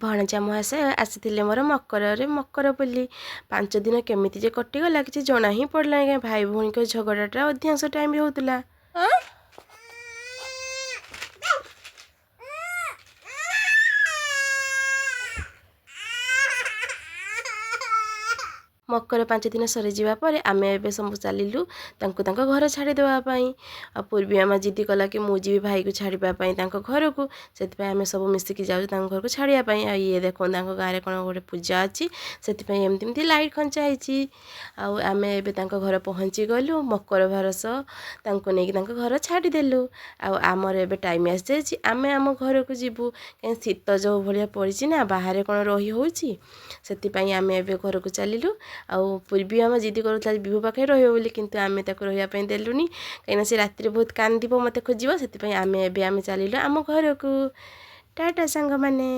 ଭଣଜା ମହାଶୟ ଆସିଥିଲେ ମୋର ମକରରେ ମକର ବୋଲି। 5 ଦିନ କେମିତି ଯେ କଟିଗଲା କିଛି ଜଣା ହିଁ ପଡ଼ିଲାନି, କାହିଁ ଭାଇ ଭଉଣୀଙ୍କ ଝଗଡ଼ାଟା ଅଧିକାଂଶ ଟାଇମ୍ରେ ହେଉଥିଲା। ମକର 5 ଦିନ ସରିଯିବା ପରେ ଆମେ ଏବେ ସବୁ ଚାଲିଲୁ ତାଙ୍କୁ ତାଙ୍କ ଘର ଛାଡ଼ିଦେବା ପାଇଁ। ଆଉ ପୂର୍ବୀ ମାମା ଜିଦି କଲା କି ମୁଁ ଯିବି ଭାଇକୁ ଛାଡ଼ିବା ପାଇଁ ତାଙ୍କ ଘରକୁ, ସେଥିପାଇଁ ଆମେ ସବୁ ମିଶିକି ଯାଉଛୁ ତାଙ୍କ ଘରକୁ ଛାଡ଼ିବା ପାଇଁ। ଆଉ ଇଏ ଦେଖନ୍ତୁ ତାଙ୍କ ଗାଁରେ କ'ଣ ଗୋଟେ ପୂଜା ଅଛି, ସେଥିପାଇଁ ଏମିତି ଏମିତି ଲାଇଟ୍ ଖଞ୍ଚା ହେଇଛି। ଆଉ ଆମେ ଏବେ ତାଙ୍କ ଘର ପହଞ୍ଚି ଗଲୁ, ମକର ଭାର ସହ ତାଙ୍କୁ ନେଇକି ତାଙ୍କ ଘର ଛାଡ଼ିଦେଲୁ। ଆଉ ଆମର ଏବେ ଟାଇମ୍ ଆସିଯାଇଛି, ଆମେ ଆମ ଘରକୁ ଯିବୁ, କାହିଁ ଶୀତ ଯେଉଁ ଭଳିଆ ପଡ଼ିଛି ନା ବାହାରେ କ'ଣ ରହି ହେଉଛି, ସେଥିପାଇଁ ଆମେ ଏବେ ଘରକୁ ଚାଲିଲୁ। ଆଉ ପୂର୍ବୀ ଆମ ଜିଦି କରୁଥିଲା ବିଭୁ ପାଖରେ ରହିବ ବୋଲି, କିନ୍ତୁ ଆମେ ତାକୁ ରହିବା ପାଇଁ ଦେଲୁନି, କାହିଁକିନା ସେ ରାତିରେ ବହୁତ କାନ୍ଦିବ, ମୋତେ ଖୋଜିବ। ସେଥିପାଇଁ ଆମେ ଏବେ ଆମେ ଚାଲିଲୁ ଆମ ଘରକୁ। ଟାଟା ସାଙ୍ଗମାନେ।